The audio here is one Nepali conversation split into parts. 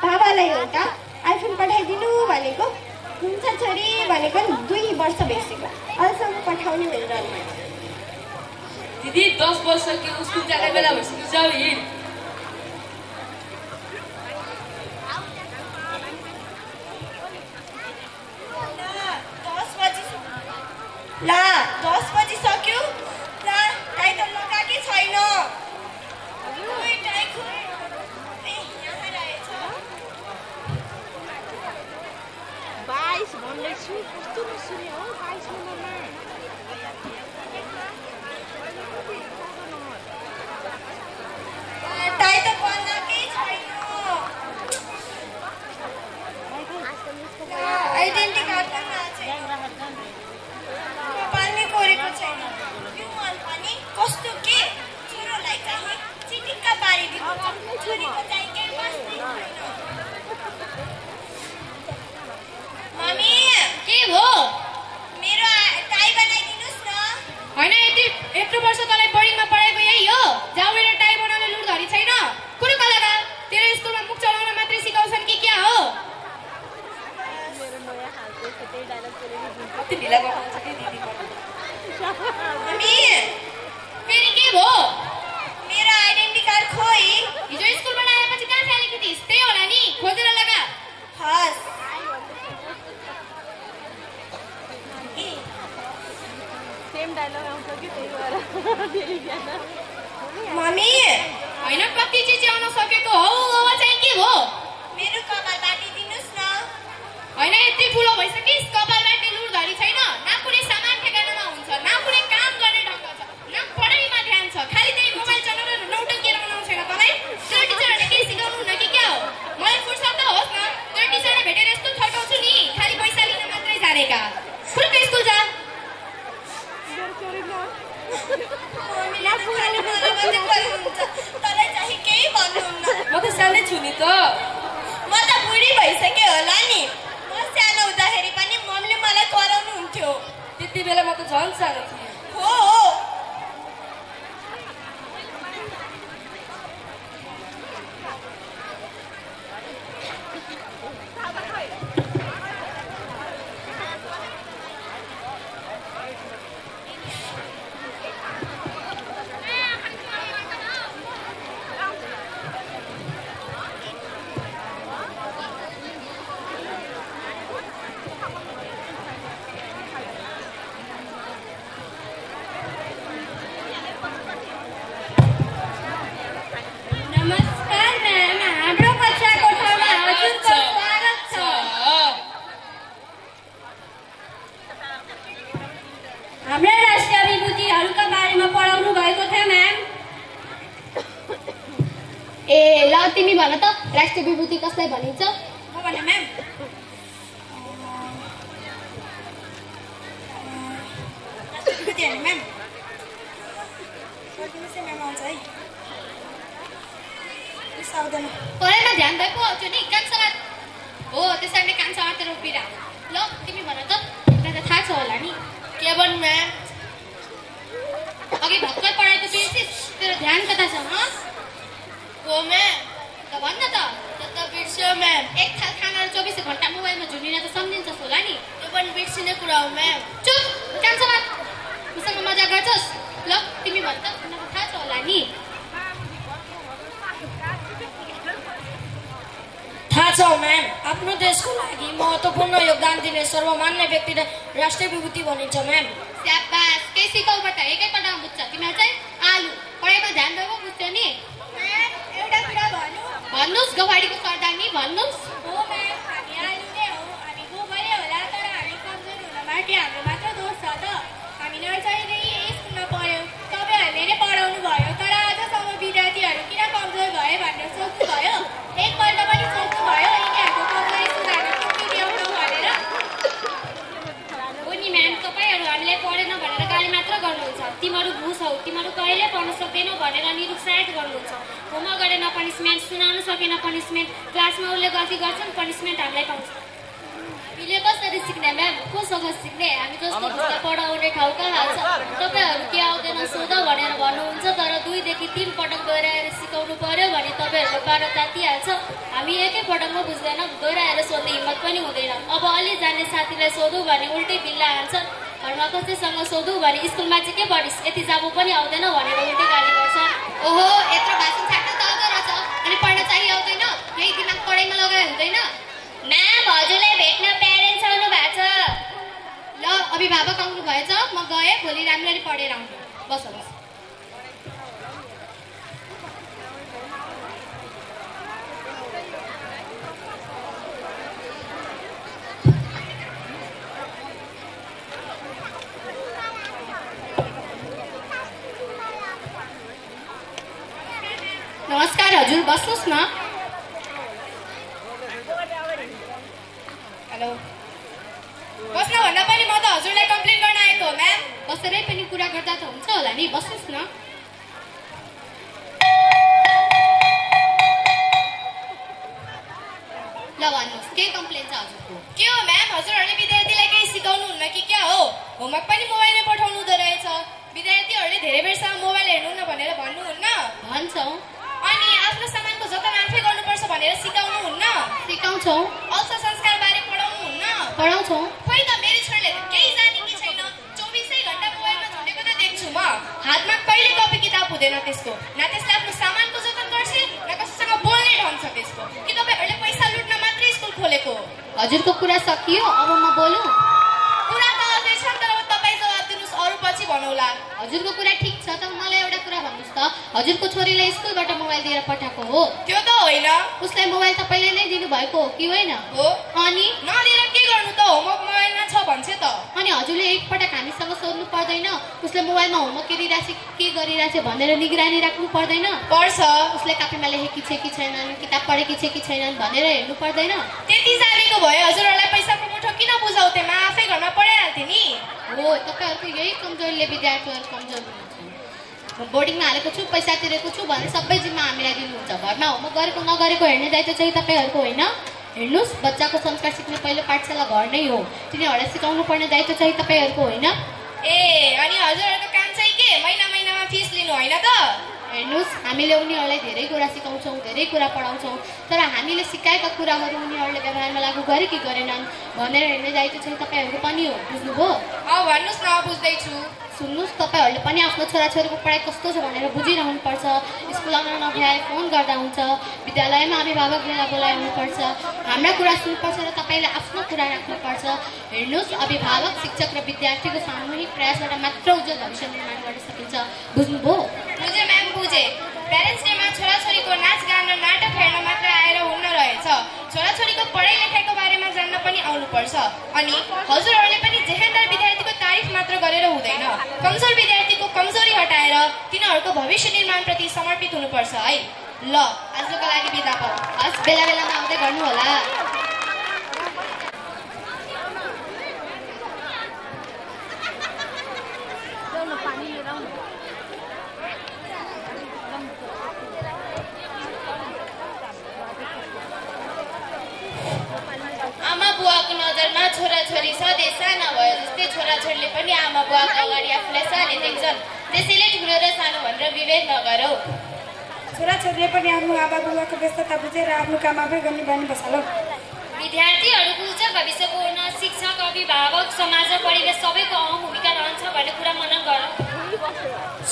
बाबालाई एउटा आइफोन पठाइदिनु भनेको हुन्छ छोरी भनेको 2 वर्ष भइसक्यो अहिलेसम्म पठाउने भइरहनु दिदी 10 वर्ष के स्कुल जाने बेला भइसक्यो जाऊ हिँड ला 10 बजी सक्यो ला टाइ त लगाएकै छैन ओइ टाइ खोइ ए यहाँ रहेछ 22 भन्दैछु कस्तो नसुने हो 22 नम्बरमा टाइ त बनाएकै छैन आइडेन्टिटी कार्ड पनि छैन पानी कोरेको छैन यो मल पनि कस्तो के छोरोलाई चाहिँ चिटिक्का पारिदिनु छोरीको चाहिँ केही बस्दै छैन मम्मी के भो मेरो टाई बनाइदिनुस् न हैन यत्रो वर्ष तँलाई बोर्डिङमा पढाएको यही हो जाउरे टाई बनाउने लुडधरी छैन कुन कलाकार तेरो स्कुलमा मुख चलाउन मात्रै सिकाउँछन् कि क्या हो कति ढिला गर्नुहुन्छ के दिदी मम्मी फेरि के भो मेरो आइडेन्टिटी कार्ड खोइ हिजो स्कुलबाट आएपछि कहाँ फ्यालेको थिइस् त्यही होला नि खोजेर लगा हस् सेम डायलग आउँछ कि त्यही भएर फेरि बिहान मम्मी हैन कति चिज आउन सकेको हो अब चाहिँ के भो मेरो कपाल बाटिदिनुस् न हैन यति ठुलो भइसकिस् कपालबाट लुडधरी छैन न कुनै सामान ठेगानामा हुन्छ न कुनै काम गर्ने ढङ्ग छ न पढाइमा ध्यान छ खालि त्यही मोबाइल चलाएर नौटङ्की बनाउनु छैन तपाईँ त्यो टिचरहरूले केही सिकाउनु हुन्न कि क्या हो मलाई फुर्सद त होस् न त्यो टिचरलाई भेटेर यस्तो थर्काउँछु नि खालि पैसा लिन मात्रै जानेका फुल्कै स्कुल जा तँलाई चाहिँ केही भन्नुहुन्न म त सानै छु नि त म त बुढी भइसक्यो होला नि म सानो हुँदाखेरि पनि मम्मीले मलाई कराउनु हुन्थ्यो त्यति बेला म त झन् सानो थिएँ हो तिमी भन त राष्ट्रिय विभूति कसलाई भनिन्छ म भने म्याम विभूति हैन म्याम सकिन्छ म्याम आउँछ है सावधान पढाइमा ध्यान भएको आउँछ नि कान समात हो त्यसैले कान समातेर उभिरा ल तिमी भन त तिमीलाई त थाहा छ होला नि के भन्नु म्याम अघि भर्खर पढाएको बिर्सिस् तेरो ध्यान कता छ ह हो म्याम त भन्न त त बिर्स्यो म्याम एक थाल खाना 24 घण्टा मोबाइलमा झुन्डिन त सम्झिन्छस् होला नि त्यो पनि बिर्सिने कुरा हो म्याम चुप कान समात मसँग मजा गर्छस् ल तिमी भन त तिमीलाई थाहा छ होला नि थाहा छ म्याम आफ्नो देशको लागि महत्त्वपूर्ण योगदान दिने सर्वमान्य व्यक्तिलाई राष्ट्रिय विभूति भनिन्छ म्याम स्याबास केही सिकाउबाट एकैपल्टमा बुझ्छ तिमीहरू चाहिँ आलु पढाइमा ध्यान दिएको बुझ्थ्यो नि म्याम एउटा कुरा भन्नुहोस् गवाडीको सरदारनी भन्नुहोस् हो म्याम हामी आलु नै हो हामी गोबरै होला तर हामी कमजोर हुन बाटे हाम्रो मात्र दोष छ त हामी नर्सरीदेखि स्कुलमा पढ्यौँ तपाईँहरूले नै पढाउनु भयो तर आजसम्म विद्यार्थीहरू किन कमजोर भयो भनेर सोच्नु भयो एकपल्ट पनि सोच्नु भयो यिनीहरूको कमजोरी सुधार्न कसरी आउनु भनेर हो नि म्याम तपाईँहरू हामीलाई पढेन भनेर गाली मात्र गर्नुहुन्छ तिमीहरू भुस हौ तिमीहरू कहिले पढ्न सक्दैनौ भनेर निरुत्साहित गर्नुहुन्छ होमवर्क गरेन पनिसमेन्ट सुनाउन सकेन पनिसमेन्ट क्लासमा उसले गल्ती गर्छन् पनिसमेन्ट हामीलाई पाउँछ हामीले कसरी सिक्ने म्याम कोसँग सिक्ने हामी जस्तो जस्तो पढाउने ठाउँ कहाँ छ तपाईँहरू के आउँदैन सोध भनेर भन्नुहुन्छ तर 2 देखि 3 पटक दोहोऱ्याएर सिकाउनु पर्यो भने तपाईँहरूको पारो तातिहाल्छ हामी एकै पटकमा बुझ्दैनौँ दोहोऱ्याएर सोध्ने हिम्मत पनि हुँदैन अब अलि जाने साथीलाई सोधौँ भने उल्टै बिल्ला हान्छ घरमा कसैसँग सोधौँ भने स्कुलमा चाहिँ के पढिस् यति जाबु पनि आउँदैन भनेर उल्टै गाली गर्छ ओहो यत्रो भाषण छाड्न त आउँदो रहेछ अनि पढ्न चाहिँ आउँदैन यही दिमाग पढाइमा लगाए हुँदैन म्याम हजुरलाई भेट्न प्यारेन्ट्स आउनु भएको छ ल अभिभावक आउनु भएछ म गएँ भोलि राम्ररी पढेर आउनु बस बस नमस्कार हजुर बस्नुहोस् न हेलो बस्न भन्दा पनि म त हजुरलाई कम्प्लेन गर्न आएको हो म्याम बसेरै पनि कुरा गर्दा त हुन्छ होला नि बस्नुहोस् न ल भन्नुहोस् के कम्प्लेन छ हजुरको के हो म्याम हजुरहरूले विद्यार्थीलाई केही सिकाउनुहुन्न कि क्या हो होमवर्क पनि मोबाइलमै पठाउनु हुँदो रहेछ विद्यार्थीहरूले धेरै बेरसम्म मोबाइल हेर्नुहुन्न भनेर भन्नुहुन्न भन्छौँ अनि आफ्नो सामानको जतन आफै गर्नुपर्छ भनेर सिकाउनुहुन्न सिकाउँछौँ औषध संस्कारबारे पढाउनुहुन्न पढाउँछौँ खोइ त मेरो छोरीले केही जाने कि छैन 24 घण्टा मोबाइलमा झुन्डेको त देख्छु म हातमा कहिले कपी किताब हुँदैन त्यसको न त्यसले आफ्नो सामानको जतन गर्छ न कसैसँग बोल्ने ढङ्ग छ त्यसको कि तपाईँहरूले पैसा लुट्न मात्रै स्कुल खोलेको हजुरको कुरा सकियो अब म बोलुँ कुरा त अझै छ तर तपाईँ जवाब दिनुहोस् अरू पछि भनौँला हजुरको कुरा ठिक छ त मलाई एउटा कुरा भन्नुहोस् त हजुरको छोरीलाई स्कुलबाट मोबाइल दिएर पठाएको हो त्यो त होइन उसलाई मोबाइल तपाईँले नै दिनुभएको हो कि होइन हो अनि नदिएर के गर्नु त होमवर्क मोबाइलमा छ भन्छ त अनि हजुरले एकपटक हामीसँग सोध्नु पर्दैन उसले मोबाइलमा होमवर्क गरिरहेछ के गरिरहेछ भनेर निगरानी राख्नु पर्दैन पर्छ उसले कापीमा लेखेकी छ कि छैनन् किताब पढेकी छ कि छैनन् भनेर हेर्नु पर्दैन त्यति जानेको भए हजुरहरूलाई पैसाको मुठो किन बुझाउँथे म आफै घरमा पढाइहाल्थेँ नि हो तपाईँहरूको यही कमजोरीले विद्यार्थीहरू कमजोर हुनुहुन्छ बोर्डिङमा हालेको छु पैसा तिरेको छु भनेर सबै जिम्मा हामीलाई दिनुहुन्छ घरमा होमवर्क गरेको नगरेको हेर्ने दायित्व चाहिँ तपाईँहरूको होइन हेर्नुहोस् बच्चाको संस्कार सिक्ने पहिलो पाठशाला घर नै हो तिनीहरूलाई सिकाउनु पर्ने दायित्व चाहिँ तपाईँहरूको होइन ए अनि हजुरहरूको काम चाहिँ के महिना महिनामा फिस लिनु होइन त हेर्नुहोस् हामीले उनीहरूलाई धेरै कुरा सिकाउँछौँ धेरै कुरा पढाउँछौँ तर हामीले सिकाएका कुराहरू उनीहरूले व्यवहारमा लागू गरे कि गरेनन् भनेर हेर्ने दायित्व चाहिँ तपाईँहरूको पनि हो बुझ्नुभयो भन्नुहोस् न बुझ्दैछु सुन्नुहोस् तपाईँहरूले पनि आफ्नो छोराछोरीको पढाइ कस्तो छ भनेर बुझिरहनुपर्छ स्कुल आउन नभ्याए फोन गर्दा हुन्छ विद्यालयमा अभिभावकलाई बोलाउनुपर्छ हाम्रा कुरा सुन्नुपर्छ र तपाईँले आफ्नो कुरा राख्नुपर्छ हेर्नुहोस् अभिभावक शिक्षक र विद्यार्थीको सामूहिक प्रयासबाट मात्र उज्जवल भविष्य निर्माण गर्न सकिन्छ बुझ्नुभयो बुझे म्याम बुझे प्यारेन्ट्स डेमा छोराछोरीको नाचगान र नाटक हेर्न मात्र आएर हुन्न रहेछ छोराछोरीको पढाइ लेखाइको बारेमा जान्न पनि आउनुपर्छ अनि हजुरहरूले पनि जेहेन्दार विद्यार्थीको तारिफ मात्र गरेर हुँदैन कमजोर विद्यार्थीको कमजोरी हटाएर तिनीहरूको भविष्य निर्माणप्रति समर्पित हुनुपर्छ है ल आजको लागि बिदा पाऊ हस् बेला बेलामा आउँदै गर्नु होला आमा बुवाको नजरमा छोराछोरी सधैँ साना भयो जस्तै छोराछोरीले पनि आमा बुवाको अगाडि आफूलाई सानो देख्छन् त्यसैले ठुलो र सानो भनेर विभेद नगरौ छोराछोरीले पनि आफ्नो आमा बुबाको व्यस्तता बुझेर आफ्नो काम आफै गर्ने बानी बसालौ विद्यार्थीहरूको उच्च भविष्यको हुन शिक्षक अभिभावक समाज र परिवेश सबैको अहम भूमिका रहन्छ भन्ने कुरा मनन गर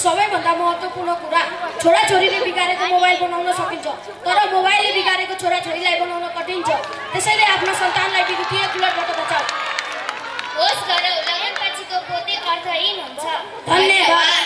सबैभन्दा महत्त्वपूर्ण कुरा छोराछोरीले बिगारेको मोबाइल बनाउन सकिन्छ तर मोबाइलले बिगारेको छोराछोरीलाई बनाउन कठिन छ त्यसैले आफ्नो सन्तानलाई विद्युतीय कुलटबाट बचाऊ होस् गर लगनपछिको पोते अर्थहीन हुन्छ धन्यवाद